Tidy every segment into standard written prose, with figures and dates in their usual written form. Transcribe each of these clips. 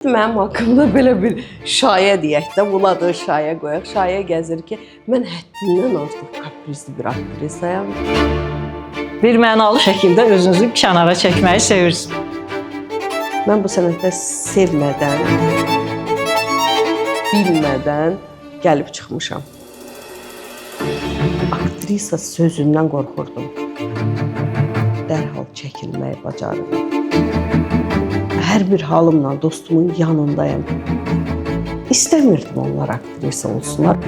Mənim haqqımda belə bir şayə deyək də, buladığı şayə qoyaq. Şayə gəzir ki, mən həddindən artıq kaprizli bir aktrisayam. Bir mənalı şəkildə özünüzü kənara çəkməyi sevirsiniz. Mən bu sənətdə sevmədən, bilmədən gəlib çıxmışam. Aktrisa sözündən qorxurdum. Dərhal çəkilməyi bacarıram. Hər bir halımla dostumun yanındayam. İstəmirdim onlar aktrisa olsunlar.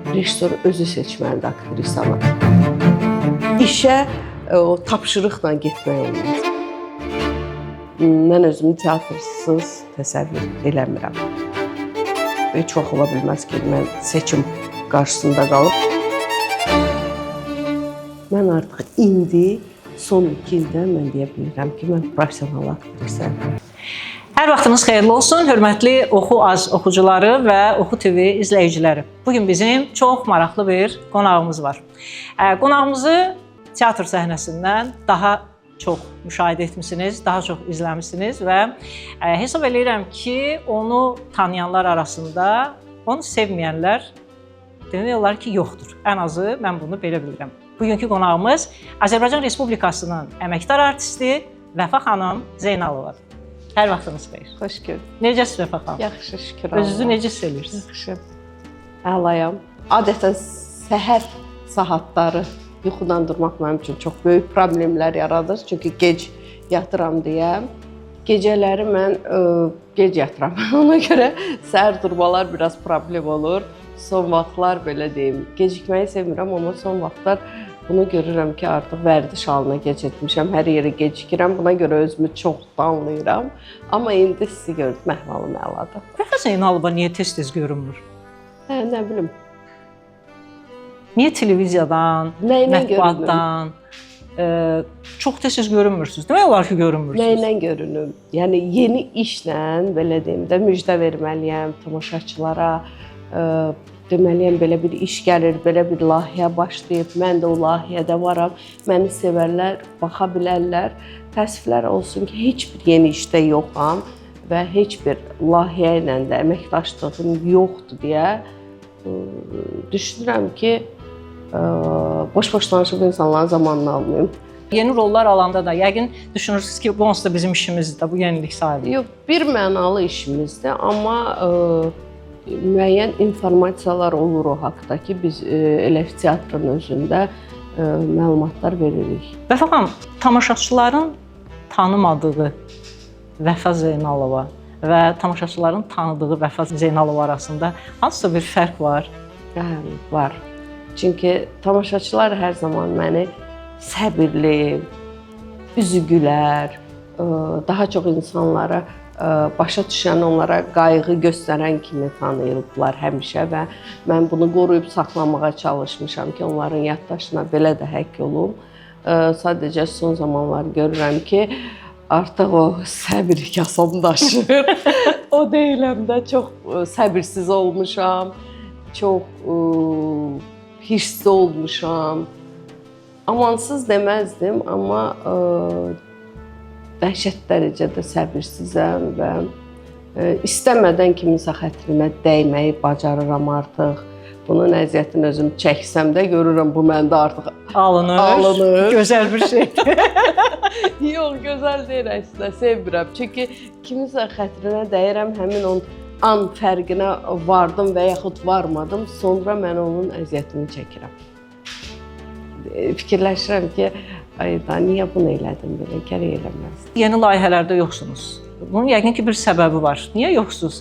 Rejissor özü seçməlidir aktrisanı. İşə o tapşırıqla getmək olmaz. Mən özümü teatrsız təsəvvür eləmirəm. Heç vaxt ola bilməz ki, mən seçim qarşısında qalıb. Mən artıq indi son 2 ildə mən deyə bilirəm ki, mən professional aktrisayam. Hər vaxtınız xeyirli olsun, hörmətli Oxu Az oxucuları və Oxu TV izləyiciləri. Bugün bizim çox maraqlı bir qonağımız var. Qonağımızı teatr səhnəsindən daha çox müşahidə etmisiniz, daha çox izləmisiniz və hesab eləyirəm ki, onu tanıyanlar arasında onu sevməyənlər demək olar ki, yoxdur. Ən azı mən bunu belə bilirəm. Bugünkü qonağımız Azərbaycan Respublikasının əməkdar artisti Vəfa xanım Zeynalovadır. Hər vaxtınız xeyir. Xoş gördük. Necəsiz Vəfa xanım? Yaxşı, şükür Özünüzü Allaha. necə hiss edirsiniz? Yaxşı. Əlayam. Adətən səhər saatları yuxudan durmaq mənim üçün çox böyük problemlər yaradır. Çünki gec yatıram deyə. Gecələri mən gec yatıram. Ona görə səhər durmalar biraz problem olur. Son vaxtlar belə deyim, gecikməyi sevmirəm, amma son vaxtlar bunu görürəm ki, artıq vərdiş halına keçirtmişəm. Hər yerə gecikirəm. Buna görə özümü çox danlayıram. Amma indi sizi gördüm, əhvalım əladır. Vəfa Zeynalova niyə tez-tez görünmür? Hə, nə bilim. Niyə televiziyadan, Nə ilə görünür? mətbuatdan çox tez-tez görünmürsünüz? Demək olar ki, görünmürsünüz. Nə ilə görünüm? Yəni yeni işlə belə deyim də müjdə verməliyəm tamaşaçılara. Deməliyəm belə bir iş gəlir, belə bir layihə başlayıb, mən də o layihədə varam. Məni sevərlər, baxa bilərlər. Təəssüflər olsun ki, heç bir yeni işdə yoxam və heç bir layihə ilə də əməkdaşlığım yoxdur deyə düşünürəm ki, boş-boş danışıb insanların zamanını almayım. Yeni rollar alanda da yəqin düşünürsünüz ki, bu onsuz da bizim işimizdir də, bu yenilik sayılır. Yox, bir mənalı işimizdir, amma müəyyən informasiyalar olur o haqda ki, biz elə teatrın özündə məlumatlar veririk. Vəfa xanım, tamaşaçıların tanımadığı Vəfa Zeynalova və tamaşaçıların tanıdığı Vəfa Zeynalova arasında hansısa bir fərq var? Bəli, var. Çünki tamaşaçılar hər zaman məni səbirli, üzü gülər, daha çox insanlara başa düşən, onlara qayğı göstərən kimi tanıyıblar həmişə və mən bunu qoruyub saxlamağa çalışmışam ki, onların yaddaşına belə də həkk olum. Sadəcə son zamanlar görürəm ki, artıq o səbir kasam daşır. O deyiləm də, çox səbirsiz olmuşam, çox hirsli olmuşam. Amansız deməzdim, amma dəhşət dərəcədə səbirsizəm və istəmədən kiminsə xətrinə dəyməyi bacarıram artıq. Bunun əziyyətini özüm çəksəm də görürəm bu məndə artıq Alınır. Alınır. Gözəl bir şeydir. Yox, gözəl deyil əslində, sevmirəm. Çünki kiminsə xətrinə dəyirəm, həmin onun an fərqinə vardım və yaxud varmadım, sonra mən onun əziyyətini çəkirəm. Fikirləşirəm ki, ay da niyə bunu elədim belə, gərək eləməzdim. Yeni layihələrdə yoxsunuz. Bunun yəqin ki, bir səbəbi var. Niyə yoxsunuz?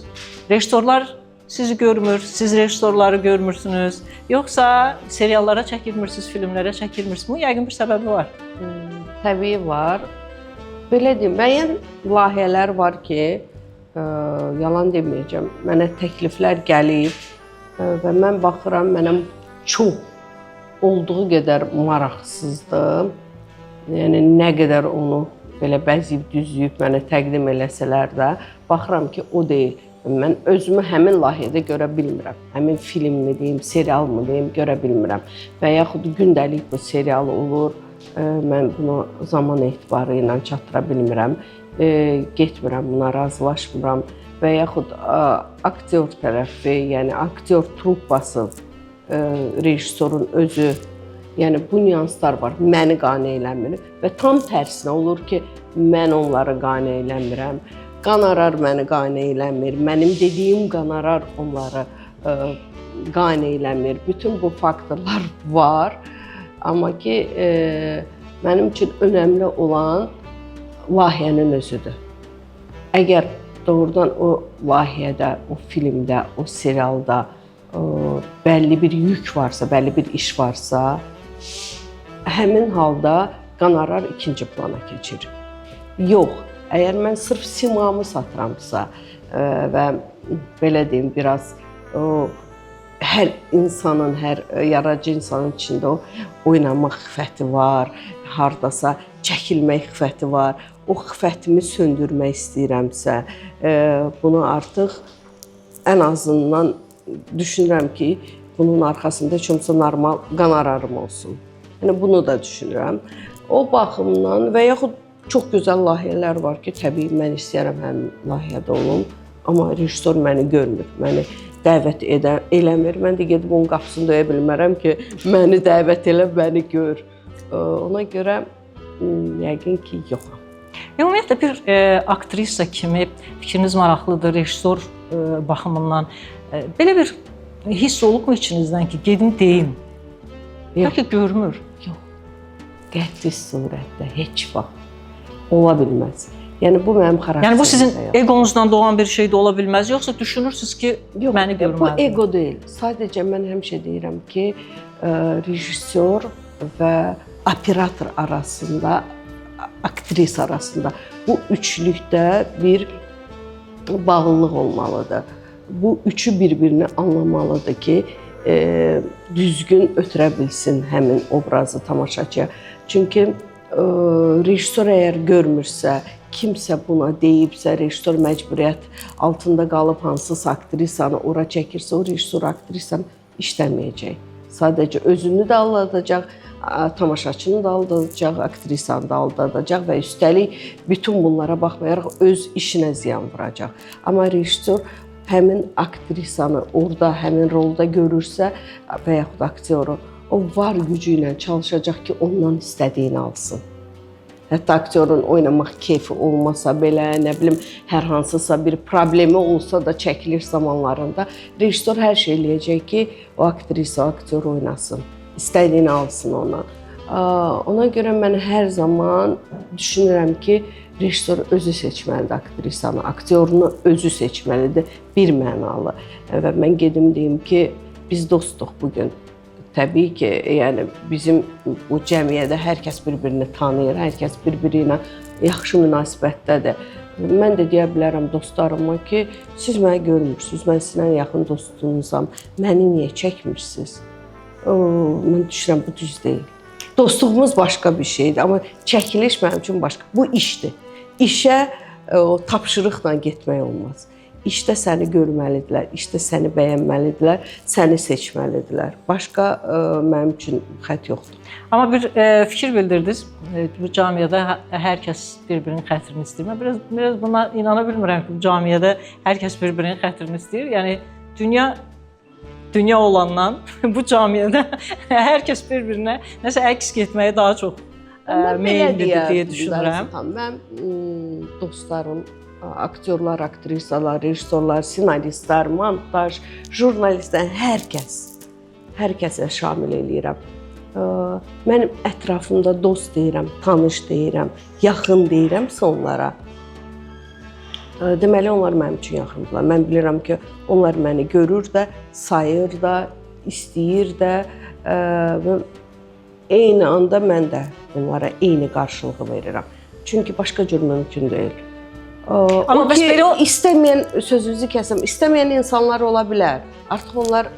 Rejissorlar sizi görmür, siz rejissorları görmürsünüz. Yoxsa seriallara çəkilmirsiniz, filmlərə çəkilmirsiniz. Bunun yəqin bir səbəbi var. Təbii var. Belə deyim, müəyyən layihələr var ki, yalan deməyəcəm, mənə təkliflər gəlib və mən baxıram, mənə çox olduğu qədər maraqsızdır. Yəni nə qədər onu belə bəzəyib, düzləyib mənə təqdim eləsələr də, baxıram ki, o deyil. Mən özümü həmin layihədə görə bilmirəm. Həmin filmmi deyim, serialmı deyim, görə bilmirəm. Və yaxud gündəlik bu serial olur, mən bunu zaman etibarı ilə çatdıra bilmirəm. getmirəm, buna razılaşmıram və yaxud aktyor tərəfi, yəni aktyor truppası, rejissorun özü, yəni bu nüanslar var, məni qane eləmir və tam tərsinə olur ki, mən onları qane eləmirəm. Qonorar məni qane eləmir, mənim dediyim qonorar onları qane eləmir. Bütün bu faktorlar var. Amma ki, mənim üçün önəmli olan layihənin özüdür. Əgər doğrudan o layihədə, o filmdə, o serialda bəlli bir yük varsa, bəlli bir iş varsa, həmin halda qonorar ikinci plana keçir. Yox, əgər mən sırf simamı satıramsa və belə deyim, biraz o hər insanın, hər yaradıcı insanın içində o oynamaq xiffəti var, hardasa çəkilmək xiffəti var. O xiffətimi söndürmək istəyirəmsə, bunu artıq ən azından düşünürəm ki, bunun arxasında heç olmasa normal qonorarım olsun. Yəni bunu da düşünürəm. O baxımdan və yaxud çox gözəl layihələr var ki, təbii mən istəyirəm həmin layihədə olum, amma rejissor məni görmür, məni dəvət eləmir. Mən də gedib onun qapısını döyə bilmərəm ki, məni dəvət elə, məni gör. Ona görə yəqin ki, yox. Ümumiyyətlə bir aktrisa kimi fikriniz maraqlıdır, rejissor baxımından. Belə bir hiss olubmu içinizdən ki, gedim deyim? Yox. Bəlkə görmür. Yox. Qəti surətdə heç vaxt ola bilməz. Yəni bu mənim xarakterimdə. Yəni bu sizin yox. egonuzdan doğan bir şey də ola bilməz, yoxsa düşünürsüz ki, Yox, məni bu görməlidir? ego deyil. Sadəcə mən həmişə deyirəm ki, rejissor və operator arasında, aktris arasında bu üçlükdə bir bağlılıq olmalıdır. Bu üçü bir-birini anlamalıdır ki, düzgün ötürə bilsin həmin obrazı tamaşaçıya. Çünki rejissor əgər görmürsə, kimsə buna deyibsə, rejissor məcburiyyət altında qalıb hansısa aktrisanı ora çəkirsə, o rejissor aktrisanı işləməyəcək. Sadəcə özünü də aldadacaq, tamaşaçını da aldadacaq, aktrisanı da aldadacaq və üstəlik bütün bunlara baxmayaraq öz işinə ziyan vuracaq. Amma rejissor həmin aktrisanı orada, həmin rolda görürsə və yaxud aktyoru, o var gücü ilə çalışacaq ki, ondan istədiyini alsın. Hətta aktyorun oynamaq keyfi olmasa belə, nə bilim, hər hansısa bir problemi olsa da çəkiliş zamanlarında rejissor hər şey eləyəcək ki, o aktrisa, o aktyor oynasın, istədiyini alsın ondan. Ona görə mən hər zaman düşünürəm ki, rejissor özü seçməlidir aktrisanı, aktyorunu özü seçməlidir bir mənalı. Və mən gedim deyim ki, biz dostuq bugün. Təbii ki, yəni bizim bu cəmiyyətdə hər kəs bir-birini tanıyır, hər kəs bir-biri ilə yaxşı münasibətdədir. Mən də deyə bilərəm dostlarıma ki, siz məni görmürsünüz, mən sizinlə yaxın dostunuzam, məni niyə çəkmirsiniz? Mən düşünürəm, bu düz deyil. Dostluğumuz başqa bir şeydir, amma çəkiliş mənim üçün başqa. Bu işdir. İşə o tapşırıqla getmək olmaz. İşdə səni görməlidirlər, işdə səni bəyənməlidirlər, səni seçməlidirlər. Başqa mənim üçün xətt yoxdur. Amma bir fikir bildirdiniz. Bu camiədə hər kəs bir-birinin xətrini istəyir. Mən biraz buna inana bilmirəm ki, bu camiədə hər kəs bir-birinin xətrini istəyir. Yəni dünya olandan bu camiədə hər kəs bir-birinə nəsə əks getməyə daha çox meyillidir deyə düşünürəm. Mənim dostlarım, aktyorlar, aktrisalar, rejissorlar, senaristlər, montaj, jurnalistlər, hər kəs, hər kəsə şamil eləyirəm. Mənim ətrafımda dost deyirəm, tanış deyirəm, yaxın deyirəmsə onlara, deməli onlar mənim üçün yaxındırlar. Mən bilirəm ki, onlar məni görür də, sayır da, istəyir də və eyni anda mən də onlara eyni qarşılığı verirəm. Çünki başqa cür mümkün deyil. Amma bəs belə istəməyən, sözünüzü kəsəm, istəməyən insanlar ola bilər. Artıq onlar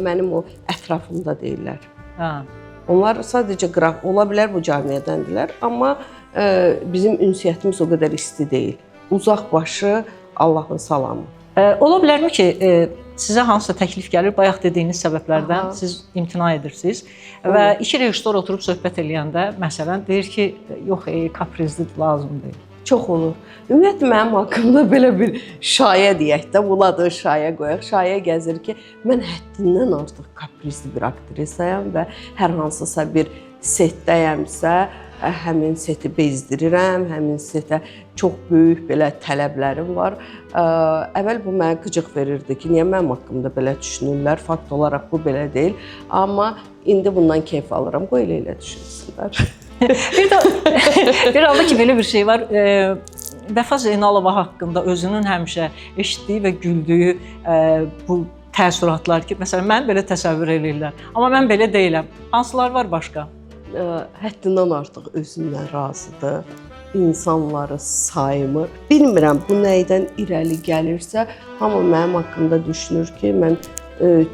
mənim o ətrafımda deyillər. Hə. Onlar sadəcə qıraq ola bilər, bu camiyyədəndirlər, amma bizim ünsiyyətimiz o qədər isti deyil. Uzaq başı Allahın salamı. Ola bilərmi ki, sizə hansısa təklif gəlir, bayaq dediyiniz səbəblərdən Aha. siz imtina edirsiniz və iki rejissor oturub söhbət eləyəndə, məsələn, deyir ki, yox, kaprizlidir, lazım deyil. Çox olur. Ümumiyyətlə mənim haqqımda belə bir şayə deyək də, buladı şayə qoyaq. Şayə gəzir ki, mən həddindən artıq kaprizli bir aktrisayam və hər hansısa bir setdəyəmsə, həmin seti bezdirirəm, həmin setə çox böyük belə tələblərim var. Əvvəl bu mənə qıcıq verirdi ki, niyə mənim haqqımda belə düşünürlər? Fakt olaraq bu belə deyil. Amma indi bundan keyf alıram. Qoy elə düşünsünlər. Bir də bir halda ki belə bir şey var. Vəfa Zeynalova haqqında özünün həmişə eşitdiyi və güldüyü bu təəssüratlar ki, məsələn mən belə təsəvvür eləyirlər. Amma mən belə deyiləm. Hansılar var başqa? Həddindən artıq özündən razıdır. İnsanları saymır. Bilmirəm bu nəydən irəli gəlirsə, hamı mənim haqqımda düşünür ki, mən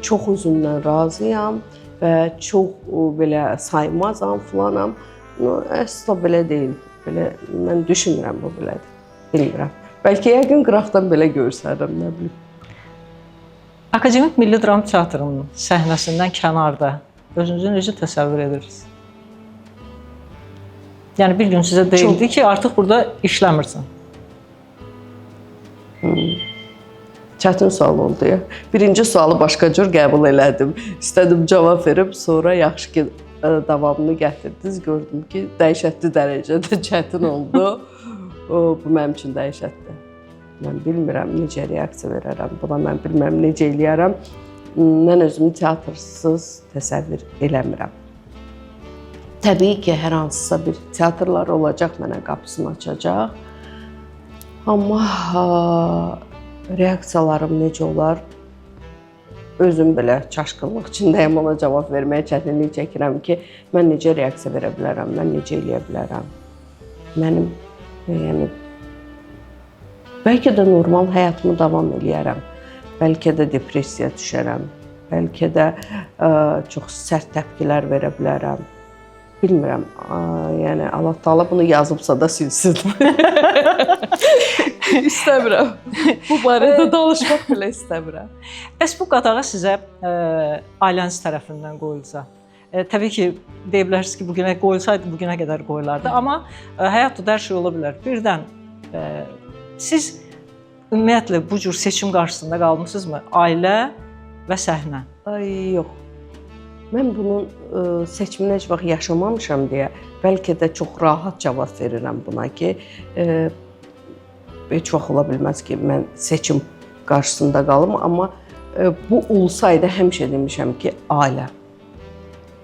çox özümdən razıyam və çox belə saymazam, filanam. No, əsla belə deyil. Belə mən düşünmürəm bu belədir. Bilmirəm. Bəlkə yəqin qıraqdan belə görsənirəm, nə bilim. Akademik Milli Dram Teatrının səhnəsindən kənarda özünüzü necə təsəvvür edirsiniz? Yəni bir gün sizə deyildi ki, artıq burada işləmirsən. Çətin sual oldu ya. Birinci sualı başqa cür qəbul elədim. İstədim cavab verib, sonra yaxşı ki davamını gətirdiniz. Gördüm ki, dəhşətli dərəcədə çətin oldu. Bu mənim üçün dəhşətdir. Mən bilmirəm necə reaksiya verərəm buna, mən bilmirəm necə eləyərəm. Mən özümü teatrsız təsəvvür eləmirəm. Təbii ki, hər hansısa bir teatrlar olacaq, mənə qapısını açacaq. Amma reaksiyalarım necə olar? Özüm belə çaşqınlıq içindəyəm, ona cavab verməyə çətinlik çəkirəm ki, mən necə reaksiya verə bilərəm, mən necə eləyə bilərəm? Mənim, yəni, bəlkə də normal həyatımı davam eləyərəm, bəlkə də depressiyaya düşərəm, bəlkə də çox sərt təpkilər verə bilərəm. Bilmirəm, yəni Allah Taala bunu yazıbsa da silsin. İstəmirəm. Bu barədə danışmaq belə istəmirəm. Bəs bu qadağa sizə ailəniz tərəfindən qoyulsa, təbii ki, deyə bilərsiniz ki, bugünə qoyulsaydı bugünə qədər qoyulardı, amma həyatda hər şey ola bilər. Birdən siz ümumiyyətlə bu cür seçim qarşısında qalmısınızmı? Ailə və səhnə. Ay, yox. Mən bunun seçimini heç vaxt yaşamamışam deyə bəlkə də çox rahat cavab verirəm buna ki, heç vaxt ola bilməz ki, mən seçim qarşısında qalım, amma bu olsaydı həmişə demişəm ki, ailə.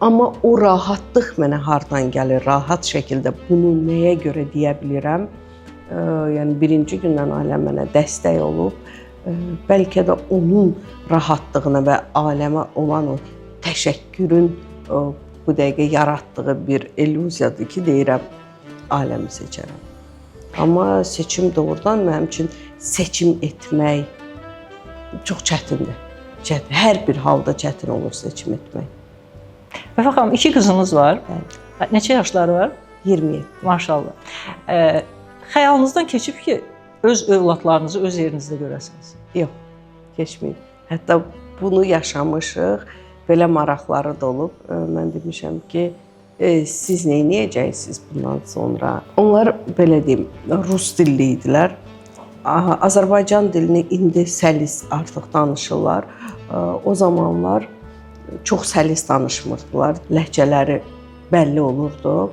Amma o rahatlıq mənə hardan gəlir? Rahat şəkildə bunu nəyə görə deyə bilirəm? Yəni birinci gündən ailəm mənə dəstək olub. Bəlkə də onun rahatlığına və aləmə olan o təşəkkürün bu dəqiqə yaratdığı bir illüziyadır ki, deyirəm, ailəmi seçərəm. Amma seçim doğrudan mənim üçün seçim etmək çox çətindir. Çətin. Hər bir halda çətin olur seçim etmək. Vəfa xanım, 2 qızınız var. Bəli. Neçə yaşları var? 27. Maşallah. Xəyalınızdan keçib ki, öz övladlarınızı öz yerinizdə görəsiniz? Yox, keçməyib. Hətta bunu yaşamışıq. Belə maraqları da olub. Mən demişəm ki, siz nə edəcəksiniz bundan sonra? Onlar belə deyim, rus dilli idilər. Azərbaycan dilini indi səlis artıq danışırlar. O zamanlar çox səlis danışmırdılar. Ləhcələri bəlli olurdu.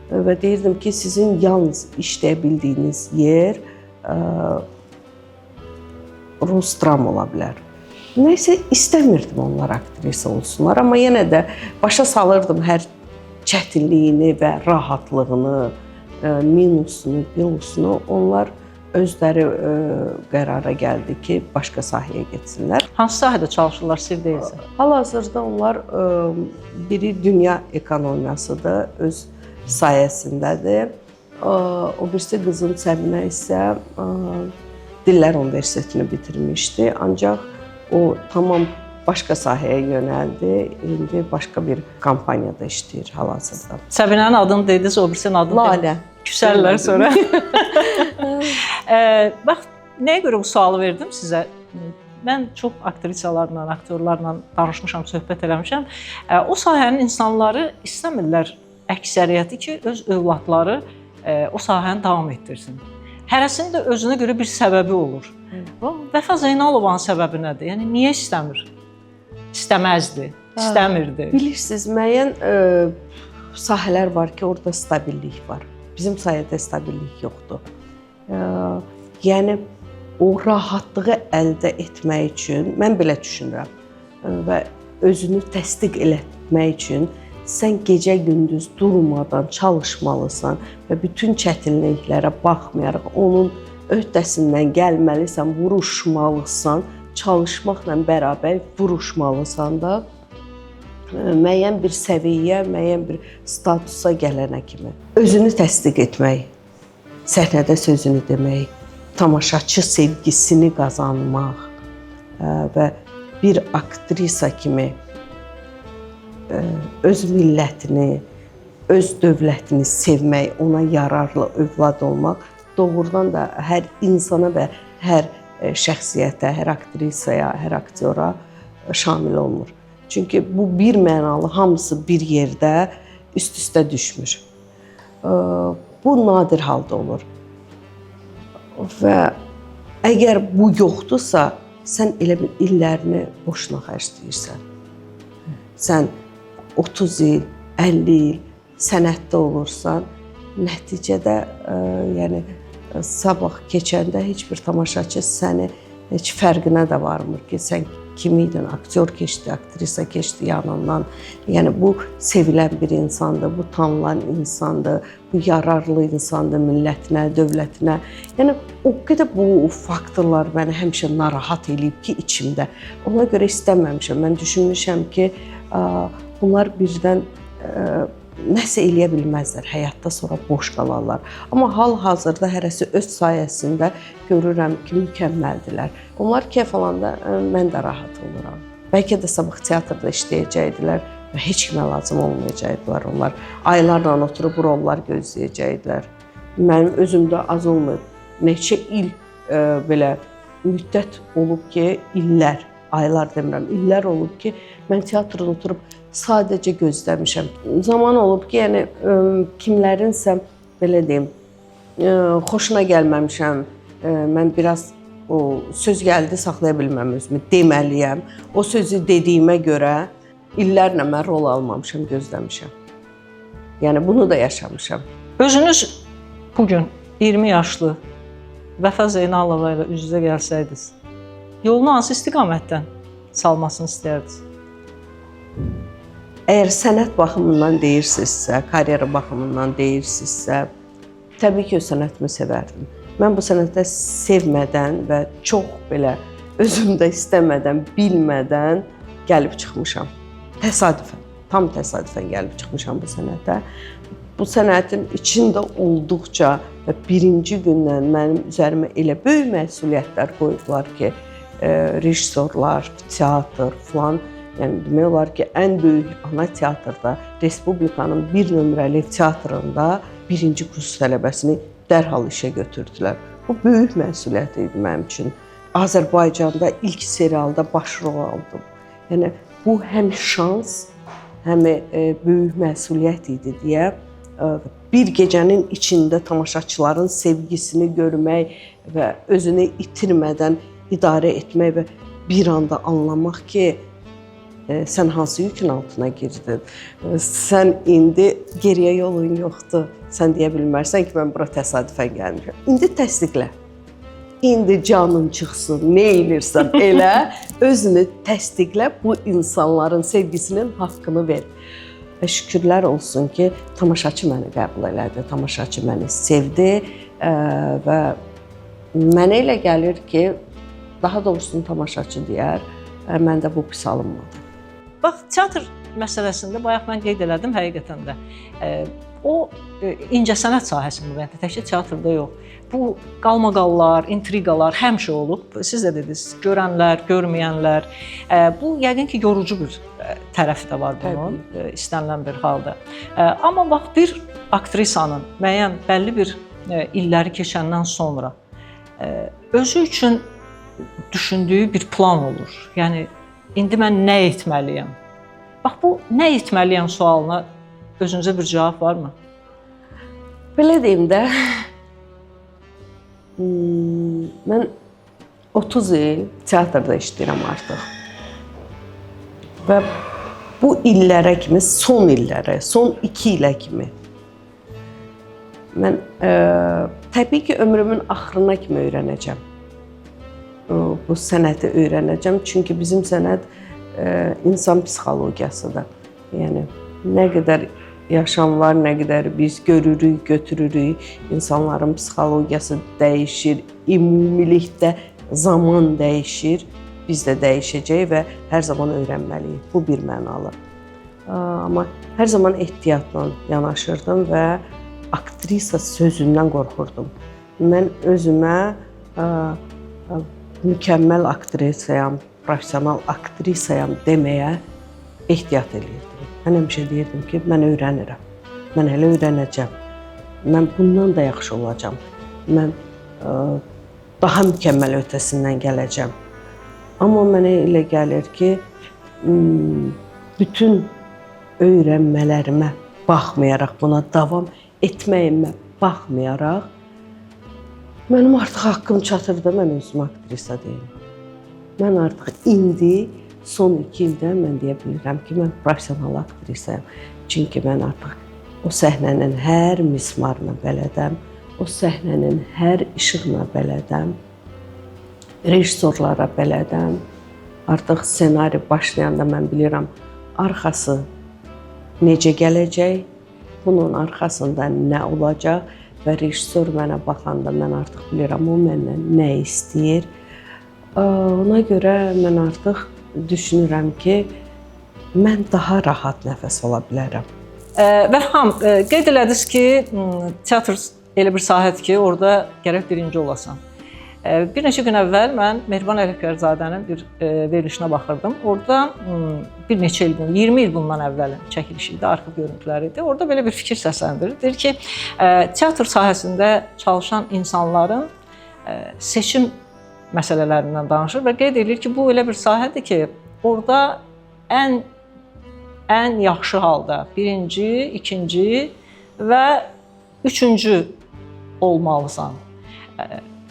Və deyirdim ki, sizin yalnız işləyə bildiyiniz yer rus dram ola bilər. Nəysə, istəmirdim onlar aktrisa olsunlar, amma yenə də başa salırdım hər çətinliyini və rahatlığını, minusunu, plusunu. Onlar özləri qərara gəldi ki, başqa sahəyə getsinlər. Hansı sahədə çalışırlar, sir deyilsə? Hal-hazırda onlar biri dünya ekonomiyasıdır, öz sayəsindədir. O birisi qızım Səbinə isə Dillər Universitetini bitirmişdi, ancaq o tamam başqa sahəyə yönəldi. İndi başqa bir kompaniyada işləyir hal-hazırda. Səbinənin adını dediniz, o birisinin adını Lalə. Küsərlər sonra. Bax, nəyə görə bu sualı verdim sizə? Mən çox aktrisalarla, aktyorlarla danışmışam, söhbət eləmişəm. O sahənin insanları istəmirlər əksəriyyəti ki, öz övladları o sahəni davam etdirsin. Hərəsinin də özünə görə bir səbəbi olur. Bu Vəfa Zeynalovanın səbəbi nədir? Yəni niyə istəmir? İstəməzdi, istəmirdi. Bilirsiniz, müəyyən sahələr var ki, orada stabillik var. Bizim sahədə stabillik yoxdur. Yəni o rahatlığı əldə etmək üçün mən belə düşünürəm və özünü təsdiq elətmək üçün sən gecə-gündüz durmadan çalışmalısan və bütün çətinliklərə baxmayaraq onun öhdəsindən gəlməlisən, vuruşmalısan, çalışmaqla bərabər vuruşmalısan da müəyyən bir səviyyə, müəyyən bir statusa gələnə kimi. Özünü təsdiq etmək, səhnədə sözünü demək, tamaşaçı sevgisini qazanmaq və bir aktrisa kimi öz millətini, öz dövlətini sevmək, ona yararlı övlad olmaq doğrudan da hər insana və hər şəxsiyyətə, hər aktrisaya, hər aktyora şamil olmur. Çünki bu bir mənalı hamısı bir yerdə üst-üstə düşmür. Bu nadir halda olur. Və əgər bu yoxdursa, sən elə bil illərini boşuna xərcləyirsən. Sən 30 il, 50 il sənətdə olursan, nəticədə yəni sabah keçəndə heç bir tamaşaçı səni heç fərqinə də varmır ki, sən kim idin, aktyor keçdi, aktrisa keçdi yanından. Yəni bu sevilən bir insandır, bu tanınan insandır, bu yararlı insandır millətinə, dövlətinə. Yəni o qədər bu faktorlar məni həmişə narahat eləyib ki, içimdə. Ona görə istəməmişəm. Mən düşünmüşəm ki, bunlar birdən nəsə eləyə bilməzlər, həyatda sonra boş qalarlar. Amma hal-hazırda hərəsi öz sayəsində görürəm ki, mükəmməldilər. Onlar kef alanda mən də rahat oluram. Bəlkə də sabah teatrda işləyəcəkdilər və heç kimə lazım olmayacaqdılar onlar. Aylarla oturub rollar gözləyəcəkdilər. Mənim özümdə az olmayıb. Neçə il belə müddət olub ki, illər, aylar demirəm, illər olub ki, mən teatrda oturub sadəcə gözləmişəm. Zaman olub ki, yəni kimlərinsə belə deyim, xoşuna gəlməmişəm. Mən biraz o söz gəldi saxlaya bilməm özümü deməliyəm. O sözü dediyimə görə illərlə mən rol almamışam, gözləmişəm. Yəni bunu da yaşamışam. Özünüz bugün 20 yaşlı Vəfa Zeynalova ilə üz-üzə gəlsəydiniz, yolunu hansı istiqamətdən salmasını istəyərdiniz? Əgər sənət baxımından deyirsinizsə, karyera baxımından deyirsinizsə, təbii ki, öz sənətimi sevərdim. Mən bu sənətə sevmədən və çox belə özümdə istəmədən, bilmədən gəlib çıxmışam. Təsadüfən, tam təsadüfən gəlib çıxmışam bu sənətə. Bu sənətin içində olduqca və birinci gündən mənim üzərimə elə böyük məsuliyyətlər qoyublar ki, rejissorlar, teatr falan, yəni demək olar ki, ən böyük ana teatrda, Respublikanın bir nömrəli teatrında birinci kurs tələbəsini dərhal işə götürdülər. Bu böyük məsuliyyət idi mənim üçün. Azərbaycanda ilk serialda baş rol aldım. Yəni bu həm şans, həm böyük məsuliyyət idi deyə bir gecənin içində tamaşaçıların sevgisini görmək və özünü itirmədən idarə etmək və bir anda anlamaq ki, sən hansı yükün altına girdin? Sən indi geriyə yolun yoxdur. Sən deyə bilmərsən ki, mən bura təsadüfən gəlmişəm. İndi təsdiqlə. İndi canın çıxsın, nə elirsən elə, özünü təsdiqlə, bu insanların sevgisinin haqqını ver. Və şükürlər olsun ki, tamaşaçı məni qəbul elədi, tamaşaçı məni sevdi və mənə elə gəlir ki, daha doğrusunu tamaşaçı deyər, məndə bu pis alınmadı. Bax, teatr məsələsində bayaq mən qeyd elədim həqiqətən də. O incəsənət sahəsində, yəni təkcə teatrda yox. Bu qalmaqallar, intriqalar həmişə olub. Siz də dediniz, görənlər, görməyənlər. Bu yəqin ki, yorucu bir tərəfi də var bunun, istənilən bir halda. Amma bax, bir aktrisanın müəyyən bəlli bir illəri keçəndən sonra özü üçün düşündüyü bir plan olur. Yəni indi mən nə etməliyəm? Bax, bu nə etməliyəm sualına özünüzə bir cavab varmı? Belə deyim də, Mən 30 il teatrda işləyirəm artıq. Və bu illərə kimi, son illərə, son 2 ilə kimi mən təbii ki, ömrümün axırına kimi öyrənəcəm. Bu sənəti öyrənəcəm. Çünki bizim sənət insan psixologiyasıdır. Yəni nə qədər yaşam var, nə qədər biz görürük, götürürük, insanların psixologiyası dəyişir, ümumilikdə zaman dəyişir, biz də dəyişəcəyik və hər zaman öyrənməliyik. Bu bir mənalı. Amma hər zaman ehtiyatla yanaşırdım və aktrisa sözündən qorxurdum. Mən özümə mükəmməl aktrisayam, professional aktrisayam deməyə ehtiyat eləyirdim. Mən həmişə deyirdim ki, mən öyrənirəm. Mən hələ öyrənəcəm. Mən bundan da yaxşı olacağam. Mən daha mükəmməl ötəsindən gələcəm. Amma mənə elə gəlir ki, bütün öyrənmələrimə baxmayaraq, buna davam etməyimə baxmayaraq, mənim artıq haqqım çatır da mən özümə aktrisa deyim. Mən artıq indi son 2 ildə mən deyə bilirəm ki, mən professional aktrisayam. Çünki mən artıq o səhnənin hər mismarına bələdəm, o səhnənin hər işığına bələdəm, rejissorlara bələdəm. Artıq ssenari başlayanda mən bilirəm arxası necə gələcək, bunun arxasında nə olacaq və rejissor mənə baxanda mən artıq bilirəm o məndən nə istəyir. Ona görə mən artıq düşünürəm ki, mən daha rahat nəfəs ala bilərəm. Vəfa xanım, qeyd elədiniz ki, teatr elə bir sahədir ki, orada gərək birinci olasan. Bir neçə gün əvvəl mən Mehriban Ələkbərzadənin bir verilişinə baxırdım. Orada bir neçə il, 20 il bundan əvvəlin çəkilişi idi, arxiv görüntüləri idi. Orada belə bir fikir səsləndirir. Deyir ki, teatr sahəsində çalışan insanların seçim məsələlərindən danışır və qeyd edir ki, bu elə bir sahədir ki, orada ən yaxşı halda birinci, ikinci və üçüncü olmalısan.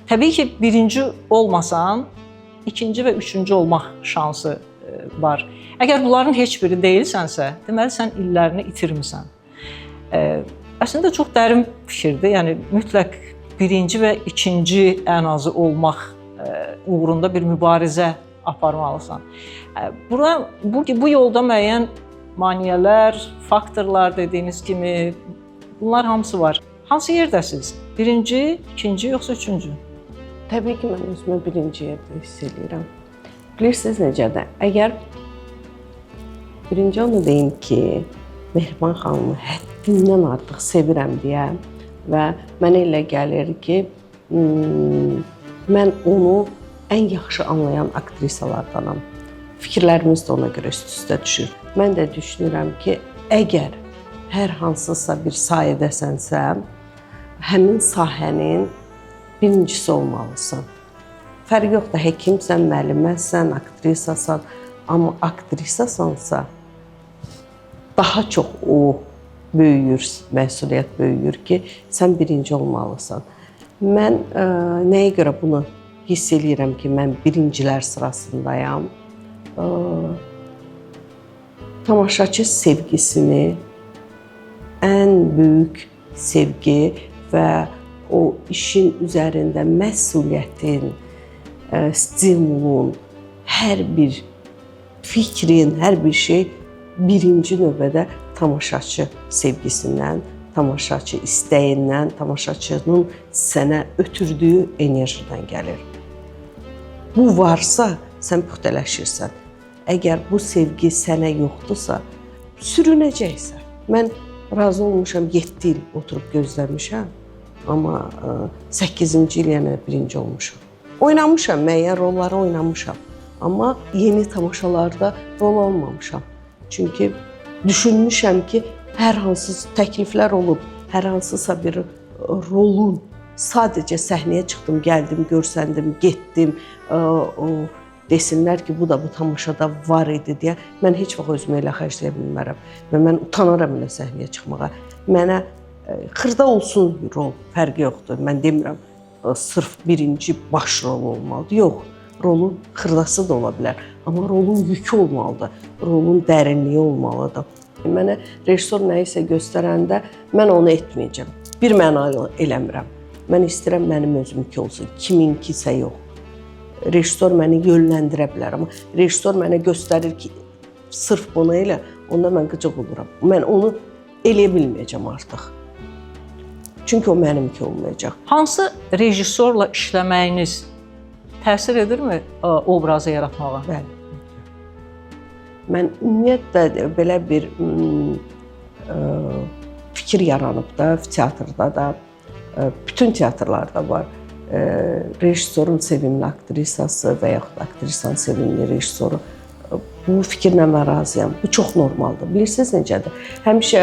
Təbii ki, birinci olmasan, ikinci və üçüncü olmaq şansı var. Əgər bunların heç biri deyilsənsə, deməli sən illərini itirmisən. Əslində çox dərin fikirdir. Yəni mütləq birinci və ikinci ən azı olmaq uğrunda bir mübarizə aparmalısan. Bu yolda müəyyən maneələr, faktorlar dediyiniz kimi bunlar hamısı var. Hansı yerdəsiniz? Birinci, ikinci yoxsa üçüncü? Təbii ki, mən özümü birinci yerdə hiss eləyirəm. Bilirsiniz necədir? Əgər birinci onu deyim ki, Mehriban xanımı həddindən artıq sevirəm deyə və mənə elə gəlir ki, mən onu ən yaxşı anlayan aktrisalardanam. Fikirlərimiz də ona görə üst-üstə düşür. Mən də düşünürəm ki, əgər hər hansısa bir sahədəsənsə, həmin sahənin birincisi olmalısan. Fərqi yoxdur, həkimsən, müəlliməsən, aktrisasan, amma aktrisasansa daha çox o böyüyür, məsuliyyət böyüyür ki, sən birinci olmalısan. Mən nəyə görə bunu hiss eləyirəm ki, mən birincilər sırasındayam? Tamaşaçı sevgisini, ən böyük sevgi və o işin üzərində məsuliyyətin, stimulun, hər bir fikrin, hər bir şey birinci növbədə tamaşaçı sevgisindən, tamaşaçı istəyindən, tamaşaçının sənə ötürdüyü enerjidən gəlir. Bu varsa, sən püxtələşirsən. Əgər bu sevgi sənə yoxdursa, sürünəcəksən. Mən razı olmuşam, 7 il oturub gözləmişəm, amma 8-ci il yenə birinci olmuşam. Oynamışam, müəyyən rolları oynamışam, amma yeni tamaşalarda rol almamışam. Çünki düşünmüşəm ki, hər hansı təkliflər olub, hər hansısa bir rolun sadəcə səhnəyə çıxdım, gəldim, görsəndim, getdim, o desinlər ki, bu da bu tamaşada var idi deyə mən heç vaxt özümü elə xərcləyə bilmərəm və mən utanaram elə səhnəyə çıxmağa. Mənə xırda olsun rol, fərqi yoxdur. Mən demirəm, sırf birinci baş rol olmalıdır. Yox, rolun xırdası da ola bilər, amma rolun yükü olmalıdır, rolun dərinliyi olmalıdır. Mənə rejissor nəyisə göstərəndə mən onu etməyəcəm. Bir məna eləmirəm. Mən istəyirəm mənim özümki olsun, kiminkisə yox. Rejissor məni yönləndirə bilər, amma rejissor mənə göstərir ki, sırf bunu elə, onda mən qıcıq oluram. Mən onu eləyə bilməyəcəm artıq. Çünki o mənimki olmayacaq. Hansı rejissorla işləməyiniz təsir edirmi obrazı yaratmağa? Bəli. Mən ümumiyyətlə belə bir fikir yaranıb da teatrda da, bütün teatrlarda var. Rejissorun sevimli aktrisası və yaxud aktrisanın sevimli rejissoru. Bu fikirlə mən razıyam. Bu çox normaldır. Bilirsiniz necədir? Həmişə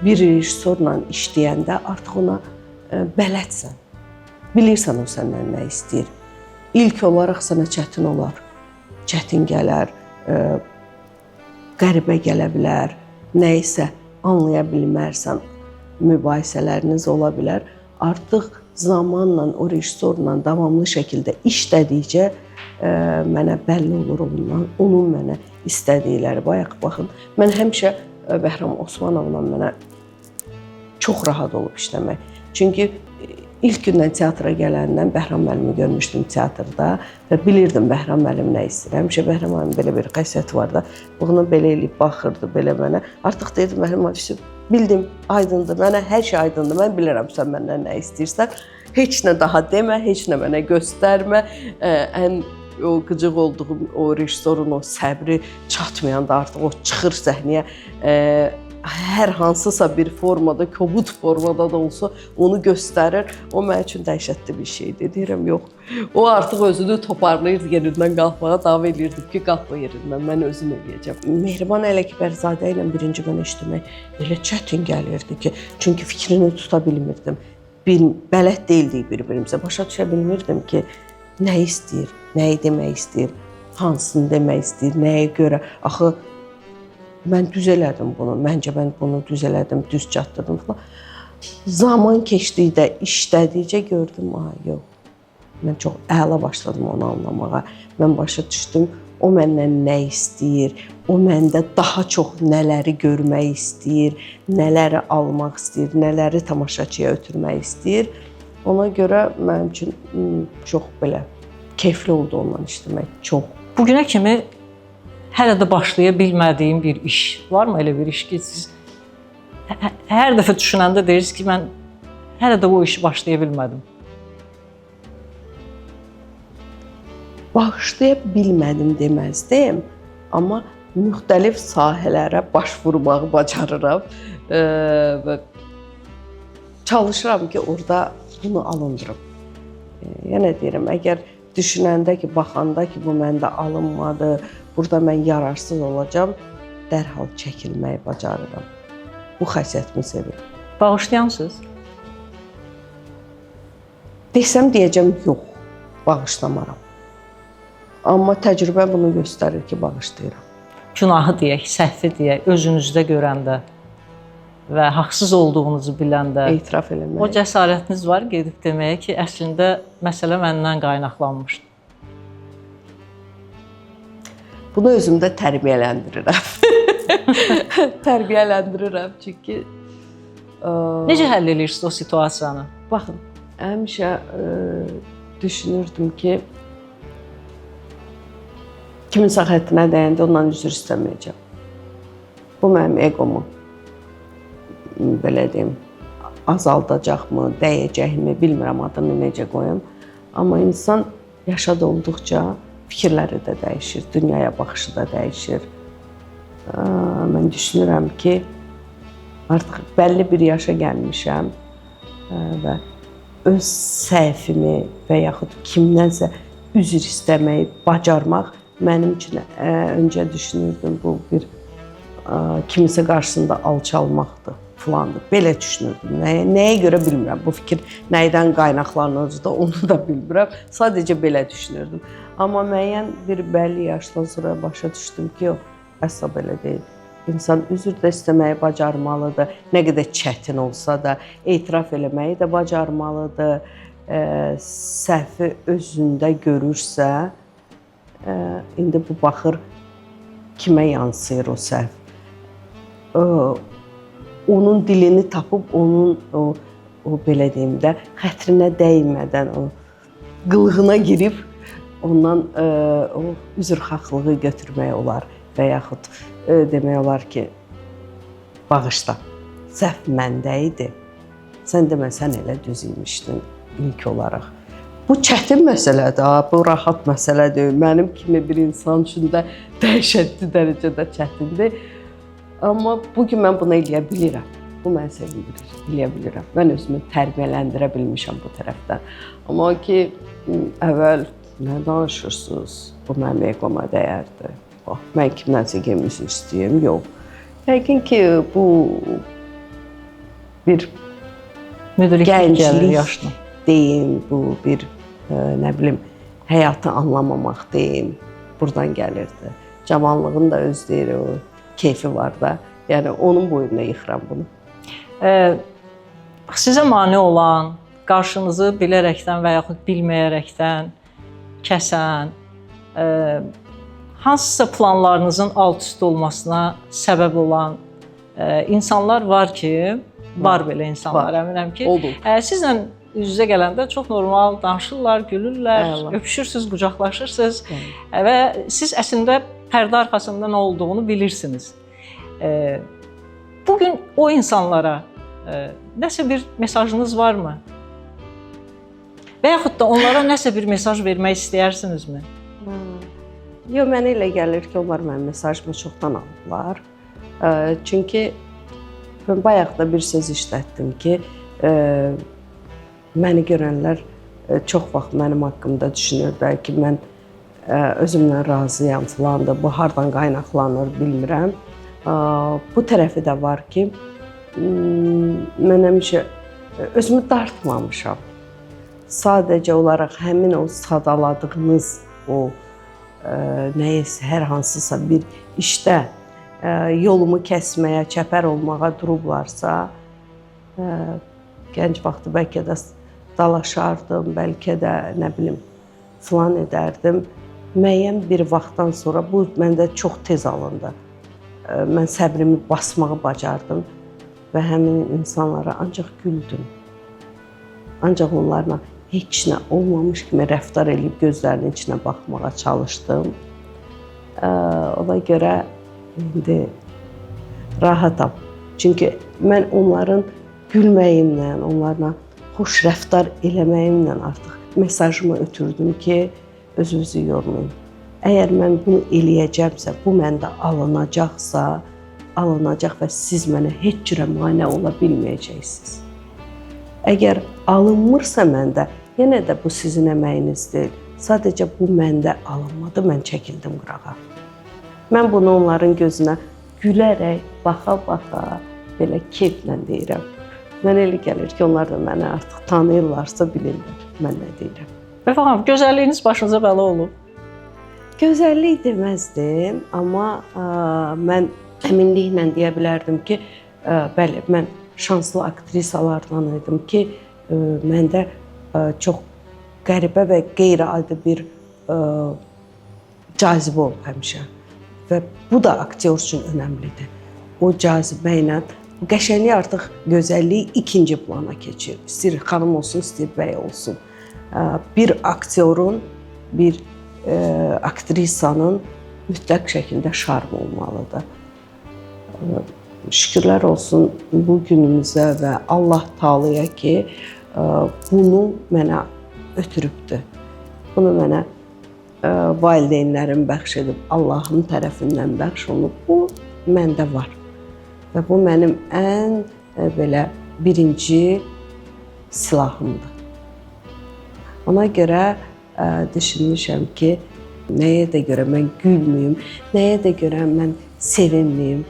bir rejissorla işləyəndə artıq ona bələdsən. Bilirsən o səndən nə istəyir. İlk olaraq sənə çətin olar. Çətin gələr, qəribə gələ bilər, nəyisə anlaya bilmərsən, mübahisələriniz ola bilər. Artıq zamanla o rejissorla davamlı şəkildə işlədikcə mənə bəlli olur ondan, onun mənə istədikləri. Bayaq baxın, mən həmişə Bəhram Osmanovla mənə çox rahat olub işləmək. Çünki ilk gündən teatra gələndən Bəhram müəllimi görmüşdüm teatrda və bilirdim Bəhram müəllim nə istəyir. Həmişə Bəhram müəllimin belə bir xasiyyəti var da, bığını belə eləyib baxırdı belə mənə. Artıq dedim Bəhram müəllim, bildim, aydındır, mənə hər şey aydındır. Mən bilirəm sən məndən nə istəyirsən. Heç nə daha demə, heç nə mənə göstərmə. Ən o qıcıq olduğum o rejissorun o səbri çatmayanda artıq o çıxır səhnəyə, hər hansısa bir formada, kobud formada da olsa onu göstərir. O mənim üçün dəhşətli bir şeydir. Deyirəm, yox. O artıq özünü toparlayırdı, yerindən qalxmağa dava eləyirdim ki, qalxma yerindən, mən özüm eləyəcəm. Mehriban Ələkbərzadə ilə birinci mənə işləmək elə çətin gəlirdi ki, çünki fikrini tuta bilmirdim. Bələd deyildik bir-birimizə. Başa düşə bilmirdim ki, nə istəyir, nəyi demək istəyir, hansını demək istəyir, nəyə görə. Axı mən düz elədim bunu, məncə mən bunu düz elədim, düz çatdırdım falan. Zaman keçdikcə, işlədikcə gördüm, aha, yox. Mən çox əla başladım onu anlamağa. Mən başa düşdüm, o məndən nə istəyir, o məndə daha çox nələri görmək istəyir, nələri almaq istəyir, nələri tamaşaçıya ötürmək istəyir. Ona görə mənim üçün çox belə keyifli oldu onunla işləmək, çox. Bugünə kimi hələ də başlaya bilmədiyim bir iş varmı, elə bir iş ki, siz hər dəfə düşünəndə deyirsiniz ki, mən hələ də o işi başlaya bilmədim? Başlaya bilmədim deməzdim, amma müxtəlif sahələrə baş vurmağı bacarıram və çalışıram ki, orada bunu alındırım. Yenə deyirəm, əgər düşünəndə ki, baxanda ki, bu məndə alınmadı, burada mən yararsız olacağam, dərhal çəkilməyi bacarıram. Bu xasiyyətimi sevirəm. Bağışlayansınız? Desəm deyəcəm, yox, bağışlamaram. Amma təcrübə bunu göstərir ki, bağışlayıram. Günahı deyək, səhvi deyək, özünüzdə görəndə və haqsız olduğunuzu biləndə etiraf eləmək. O cəsarətiniz var gedib deməyə ki, əslində məsələ məndən qaynaqlanmışdı. Bunu özümdə tərbiyələndirirəm. Tərbiyələndirirəm çünki necə həll edirsiniz o situasiyanı? Baxın, həmişə düşünürdüm ki, kiminsə xətrinə dəyəndə ondan üzr istəməyəcəm. Bu mənim egomu, belə deyim, azaldacaqmı, dəyəcəkmi, bilmirəm adını necə qoyum. Amma insan yaşa dolduqca fikirləri də dəyişir, dünyaya baxışı da dəyişir. Mən düşünürəm ki, artıq bəlli bir yaşa gəlmişəm və öz səhvimi və yaxud kimdənsə üzr istəməyi bacarmaq mənim üçün öncə düşünürdüm, bu bir kimisə qarşısında alçalmaqdır, filandır. Belə düşünürdüm. Nəyə görə bilmirəm. Bu fikir nədən qaynaqlanırdı, onu da bilmirəm. Sadəcə belə düşünürdüm. Amma müəyyən bir bəlli yaşdan sonra başa düşdüm ki, yox, əsla belə deyil. İnsan üzr də istəməyi bacarmalıdır. Nə qədər çətin olsa da etiraf eləməyi də bacarmalıdır. Səhvi özündə görürsə, indi bu baxır kimə yansıyır o səhv. Onun dilini tapıb onun o belə deyim də, xətrinə dəymədən o qılığına girib ondan o üzrxahlığı götürmək olar və yaxud demək olar ki, bağışla, səhv məndə idi. Sən demə, sən elə düz imişdin ilk olaraq. Bu çətin məsələdir, ha, bu rahat məsələ deyil. Mənim kimi bir insan üçün də dəhşətli dərəcədə çətindir. Amma bu gün mən bunu eləyə bilirəm. Bu məni sevindirir, eləyə bilirəm. Mən özümü tərbiyələndirə bilmişəm bu tərəfdən. Amma ki, əvvəl nə danışırsınız? Bu mənim eqoma dəyərdi. Bax, mən kimdənsə gəlib üzr istəyim, yox. Yəqin ki, bu bir Müdriklik gəlir gənclik yaşla. deyim, bu bir nə bilim, həyatı anlamamaq deyim, burdan gəlirdi. Cavanlığın da öz deyir, o keyfi var da. Yəni onun boynuna yıxıram bunu. Sizə mane olan, qarşınızı bilərəkdən və yaxud bilməyərəkdən kəsən, hansısa planlarınızın alt-üst olmasına səbəb olan insanlar var ki, var belə insanlar, Var. əminəm ki. Oldu. Sizlə üz-üzə gələndə çox normal danışırlar, gülürlər, Əla. öpüşürsüz, qucaqlaşırsınız və siz əslində pərdə arxasında nə olduğunu bilirsiniz. Bu gün o insanlara nəsə bir mesajınız varmı? Və yaxud da onlara nəsə bir mesaj vermək istəyərsinizmi? Yox, mənə elə gəlir ki, onlar mənim mesajımı çoxdan alıblar. Çünki mən bayaq da bir söz işlətdim ki, məni görənlər çox vaxt mənim haqqımda düşünürdülər ki, mən özümdən razıyam filan da, bu hardan qaynaqlanır bilmirəm. Bu tərəfi də var ki, mən həmişə özümü dartmamışam. Sadəcə olaraq həmin o sadaladığınız o nəyisə, hər hansısa bir işdə yolumu kəsməyə, çəpər olmağa durublarsa, gənc vaxtı bəlkə də dalaşardım, bəlkə də nə bilim filan edərdim. Müəyyən bir vaxtdan sonra bu məndə çox tez alındı. Mən səbrimi basmağı bacardım və həmin insanlara ancaq güldüm. Ancaq onlarla heç nə olmamış kimi rəftar eləyib gözlərinin içinə baxmağa çalışdım. Ona görə indi rahatam. Çünki mən onların gülməyimlə, onlarla xoş rəftar eləməyimlə artıq mesajımı ötürdüm ki, özünüzü yormayın. Əgər mən bunu eləyəcəmsə, bu məndə alınacaqsa, alınacaq və siz mənə heç cürə mane ola bilməyəcəksiniz. Əgər alınmırsa məndə, yenə də bu sizin əməyiniz deyil. Sadəcə bu məndə alınmadı, mən çəkildim qırağa. Mən bunu onların gözünə gülərək, baxa-baxa, belə keyflə deyirəm. Mənə elə gəlir ki, onlar da məni artıq tanıyırlarsa bilirlər mən nə deyirəm. Vəfa xanım, gözəlliyiniz başınıza bəla olub? Gözəllik deməzdim, amma mən əminliklə deyə bilərdim ki, bəli, mən şanslı aktrisalardan idim ki, məndə çox qəribə və qeyri-adi bir cazibə olub həmişə. Və bu da aktyor üçün önəmlidir. O cazibə ilə qəşənglik artıq gözəllik ikinci plana keçir. İstəyir xanım olsun, istəyir bəy olsun. Bir aktyorun, bir aktrisanın mütləq şəkildə şarmı olmalıdır. Şükürlər olsun bu günümüzə və Allah Taalaya ki, bunu mənə ötürübdür. Bunu mənə valideynlərim bəxş edib, Allahın tərəfindən bəxş olunub. Bu məndə var. Və bu mənim ən belə birinci silahımdır. Ona görə düşünmüşəm ki, nəyə də görə mən gülməyim, nəyə də görə mən sevinməyim.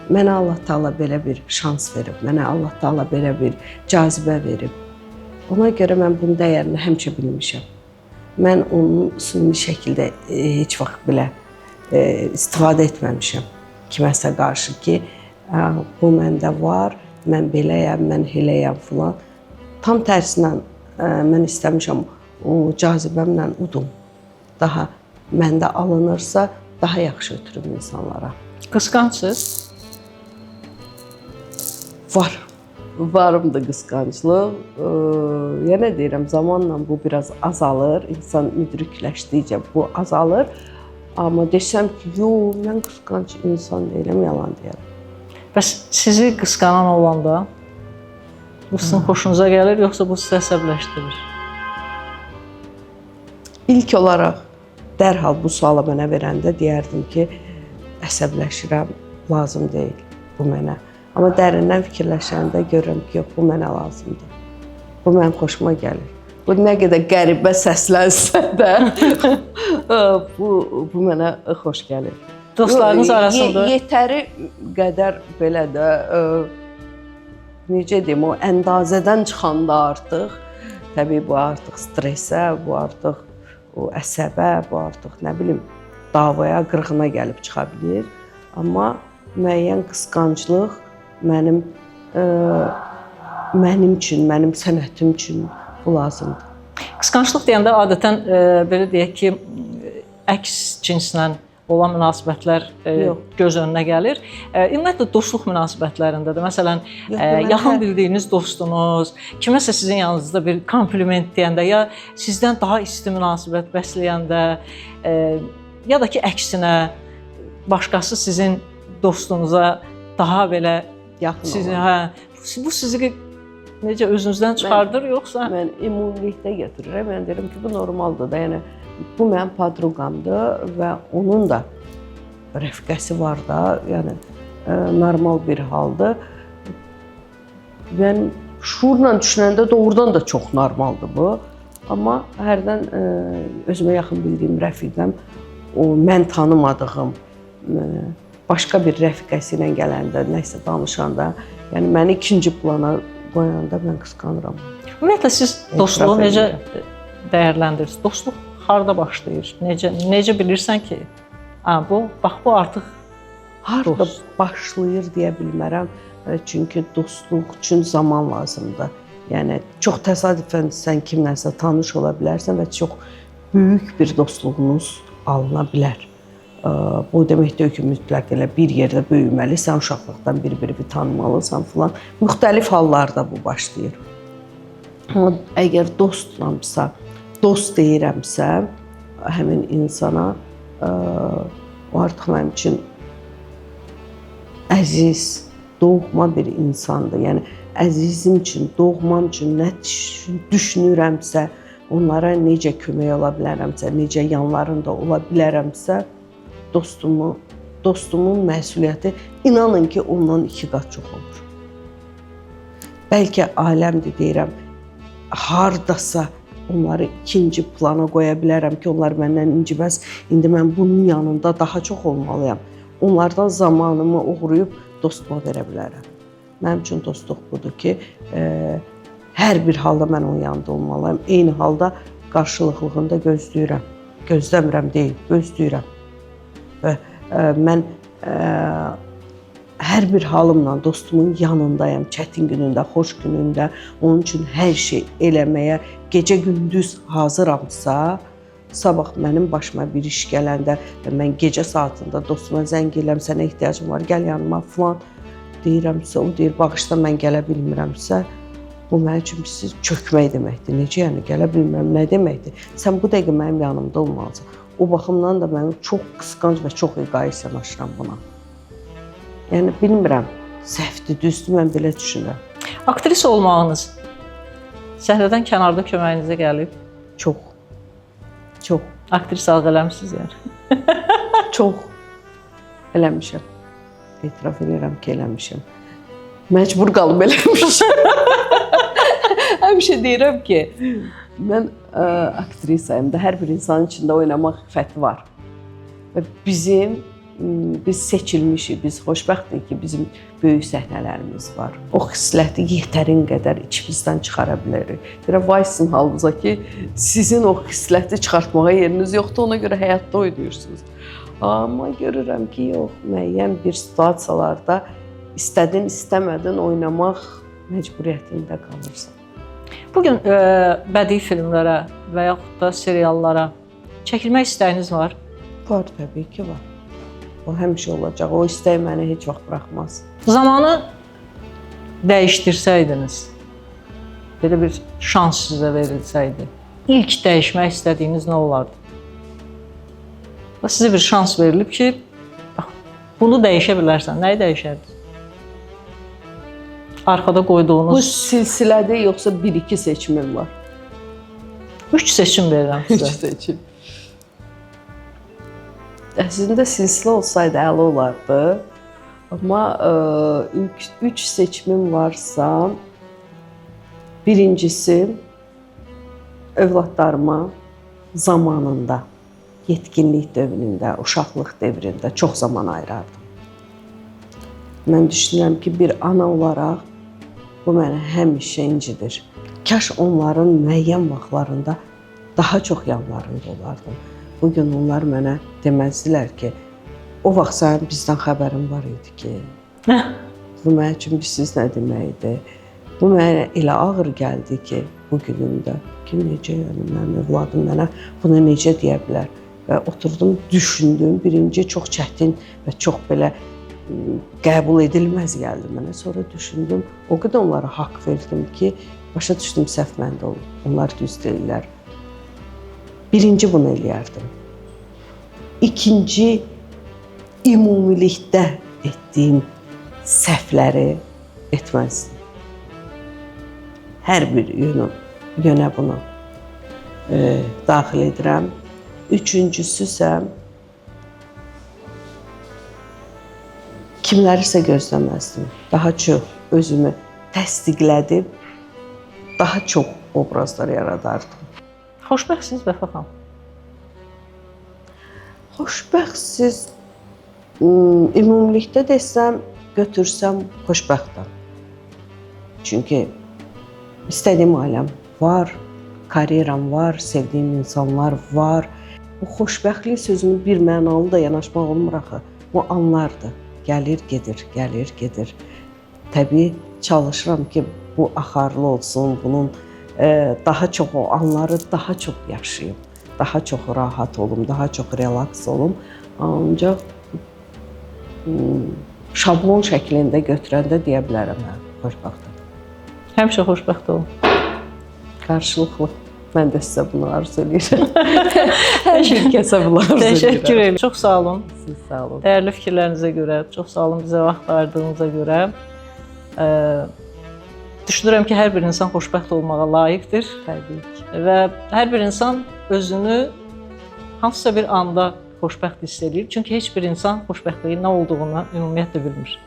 Mənə Allah Taala belə bir şans verib, mənə Allah Taala belə bir cazibə verib. Ona görə mən bunun dəyərini həmişə bilmişəm. Mən onun süni şəkildə heç vaxt belə istifadə etməmişəm. Kiməsə qarşı ki, bu məndə var, mən beləyəm, mən eləyəm filan. Tam tərsinə mən istəmişəm o cazibəmlə udum. Daha məndə alınırsa, daha yaxşı ötürüm insanlara. Qısqancsınız? Var. Varımdır qısqanclıq. Yenə deyirəm, zamanla bu biraz azalır. İnsan müdrikləşdikcə bu azalır. Amma desəm ki, yox, mən qısqanc insan deyiləm, yalan deyərəm. Bəs sizi qısqanan olanda bu sizin xoşunuza gəlir, yoxsa bu sizi əsəbləşdirir? İlk olaraq dərhal bu sualı mənə verəndə deyərdim ki, əsəbləşirəm, lazım deyil bu mənə. Amma dərindən fikirləşəndə görürəm ki, yox, bu mənə lazımdır. Bu mənim xoşuma gəlir. Bu nə qədər qəribə səslənsə də bu mənə xoş gəlir. Dostlarınız arasında yetəri qədər belə də necə deyim, o əndazədən çıxanda artıq təbii bu artıq stressə, bu artıq o əsəbə, bu artıq nə bilim davaya, qırğına gəlib çıxa bilir. Amma müəyyən qısqanclıq mənim mənim üçün, mənim sənətim üçün bu lazımdır. Qısqanclıq deyəndə adətən belə deyək ki, əks cinslə olan münasibətlər göz önünə gəlir. Ümumiyyətlə dostluq münasibətlərində də məsələn, yox, yaxın bildiyiniz dostunuz kiməsə sizin yanınızda bir kompliment deyəndə ya sizdən daha isti münasibət bəsləyəndə, ya da ki əksinə başqası sizin dostunuza daha belə yaxın sizin, hə, bu sizi necə özünüzdən çıxardır, yoxsa? Mən ümumilikdə götürürəm. Mən deyirəm ki, bu normaldır da. Yəni bu mənim podruqamdır və onun da rəfiqəsi var da. Yəni normal bir haldır. Mən şuurla düşünəndə doğrudan da çox normaldır bu. Amma hərdən özümə yaxın bildiyim rəfiqəm, o mən tanımadığım başqa bir rəfiqəsi ilə gələndə, nəsə danışanda, yəni məni ikinci plana qoyanda mən qısqanıram. Ümumiyyətlə siz dostluğu necə dəyərləndirirsiniz? Dostluq harda başlayır? Necə bilirsən ki, bu bax bu artıq harda dost başlayır deyə bilmərəm. Çünki dostluq üçün zaman lazımdır. Yəni çox təsadüfən sən kimlənsə tanış ola bilərsən və çox böyük bir dostluğunuz alına bilər. Bu demək deyil ki, mütləq elə bir yerdə böyüməlisən, uşaqlıqdan bir-birini tanımalısan filan. Müxtəlif hallarda bu başlayır. Amma əgər dostlamsa, dost deyirəmsə, həmin insana o artıq mənim üçün əziz, doğma bir insandır. Yəni əzizim üçün, doğmam üçün nə düşünürəmsə, onlara necə kömək ola bilərəmsə, necə yanlarında ola bilərəmsə, dostumun məsuliyyəti inanın ki, ondan 2 qat çox olur. Bəlkə ailəmdir deyirəm, hardasa onları ikinci plana qoya bilərəm ki, onlar məndən inciməz. İndi mən bunun yanında daha çox olmalıyam. Onlardan zamanımı oğrayıb dostuma verə bilərəm. Mənim üçün dostluq budur ki, hər bir halda mən onun yanında olmalıyam. Eyni halda qarşılıqlığını da gözləyirəm. Gözləmirəm deyil, gözləyirəm. Və mən hər bir halımla dostumun yanındayam. Çətin günündə, xoş günündə, onun üçün hər şey eləməyə gecə-gündüz hazıramsa, sabah mənim başıma bir iş gələndə və mən gecə saatında dostuma zəng eləyirəm, sənə ehtiyacım var, gəl yanıma filan deyirəmsə, o deyir, bağışla mən gələ bilmirəmsə, bu mənim üçün siz çökmək deməkdir. Necə yəni gələ bilmirəm, nə deməkdir? Sən bu dəqiqə mənim yanımda olmalısan. O baxımdan da mən çox qısqanc və çox egoist yanaşıram buna. Yəni bilmirəm, səhvdir, düzdür, mən belə düşünürəm. Aktrisa olmağınız səhnədən kənarda köməyinizə gəlib? Çox. Çox. Aktrisalıq eləmisiniz yəni? Çox eləmişəm. Etiraf edirəm ki, eləmişəm. Məcbur qalıb eləmişəm. Həmişə deyirəm ki, mən aktrisayım da, hər bir insanın içində oynamaq xiffəti var. Və bizim biz seçilmişik, biz xoşbəxtik ki, bizim böyük səhnələrimiz var. O xisləti yetərin qədər içimizdən çıxara bilərik. Deyirəm, vay sizin halınıza ki, sizin o xisləti çıxartmağa yeriniz yoxdur, ona görə həyatda oynayırsınız. Amma görürəm ki, yox, müəyyən bir situasiyalarda istədin, istəmədin oynamaq məcburiyyətində qalırsan. Bu gün bədii filmlərə və yaxud da seriallara çəkilmək istəyiniz var? Var, təbii ki, var. O həmişə olacaq. O istək məni heç vaxt buraxmaz. Zamanı dəyişdirsəydiniz, belə bir şans sizə verilsəydi, ilk dəyişmək istədiyiniz nə olardı? Və sizə bir şans verilib ki, bax, bunu dəyişə bilərsən. Nəyi dəyişərdin? Arxada qoyduğunuz... Bu silsilədə yoxsa 1-2 seçimim var? 3 seçim verirəm sizə. 3 seçim. Əslində silsilə olsaydı əla olardı. Amma 3 seçimim varsa, birincisi övladlarıma zamanında, yetkinlik dövründə, uşaqlıq dövründə çox zaman ayırardım. Mən düşünürəm ki, bir ana olaraq bu məni həmişə incidir. Kaş onların müəyyən vaxtlarında daha çox yanlarında olardım. Bugün onlar mənə deməzdilər ki, o vaxt sənin bizdən xəbərin var idi ki, bu mənim üçün bilirsiz nə deməkdir. Bu mənə elə ağır gəldi ki, bu günümdə ki, necə yəni mənim övladım mənə bunu necə deyə bilər? Və oturdum, düşündüm. Birinci çox çətin və çox belə qəbul edilməz gəldi mənə. Sonra düşündüm, o qədər onlara haqq verdim ki, başa düşdüm səhv məndə olub. Onlar düz deyirlər. Birinci bunu eləyərdim. İkinci, ümumilikdə etdiyim səhvləri etməzdim. Hər bir yönə bunu daxil edirəm. Üçüncüsü isə kimlərisə gözləməzdim. Daha çox özümü təsdiqlədib, daha çox obrazlar yaradardım. Xoşbəxtsiz Vəfa xanım? Xoşbəxtsiz, ümumilikdə desəm, götürsəm xoşbəxtəm. Çünki istədiyim ailəm var, karyeram var, sevdiyim insanlar var. Bu xoşbəxtlik sözünün bir mənalı da yanaşmaq olmur axı. Bu anlardır. Gəlir, gedir, gəlir, gedir. Təbii çalışıram ki, bu axarlı olsun, bunun daha çox o anları daha çox yaşayım, daha çox rahat olum, daha çox relaks olum. Ancaq şablon şəklində götürəndə deyə bilərəm, hə, xoşbəxtəm. Həmişə xoşbəxt olun. Qarşılıqlı. Mən də sizə bunu arzu edirəm. Hər bir kəsə bunu arzu edirəm. Təşəkkür edirəm. Çox sağ olun. Siz sağ olun. Dəyərli fikirlərinizə görə, çox sağ olun bizə vaxt ayırdığınıza görə. Düşünürəm ki, hər bir insan xoşbəxt olmağa layiqdir. Təbii ki. Və hər bir insan özünü hansısa bir anda xoşbəxt hiss edir. Çünki heç bir insan xoşbəxtliyin nə olduğunu ümumiyyətlə bilmir.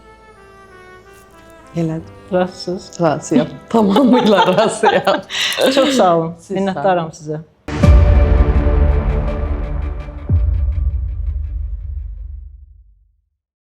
Elədir. Razısınız? Razıyam. Tamamilə razıyam. Çox sağ olun. Siz Minnətdaram sizə.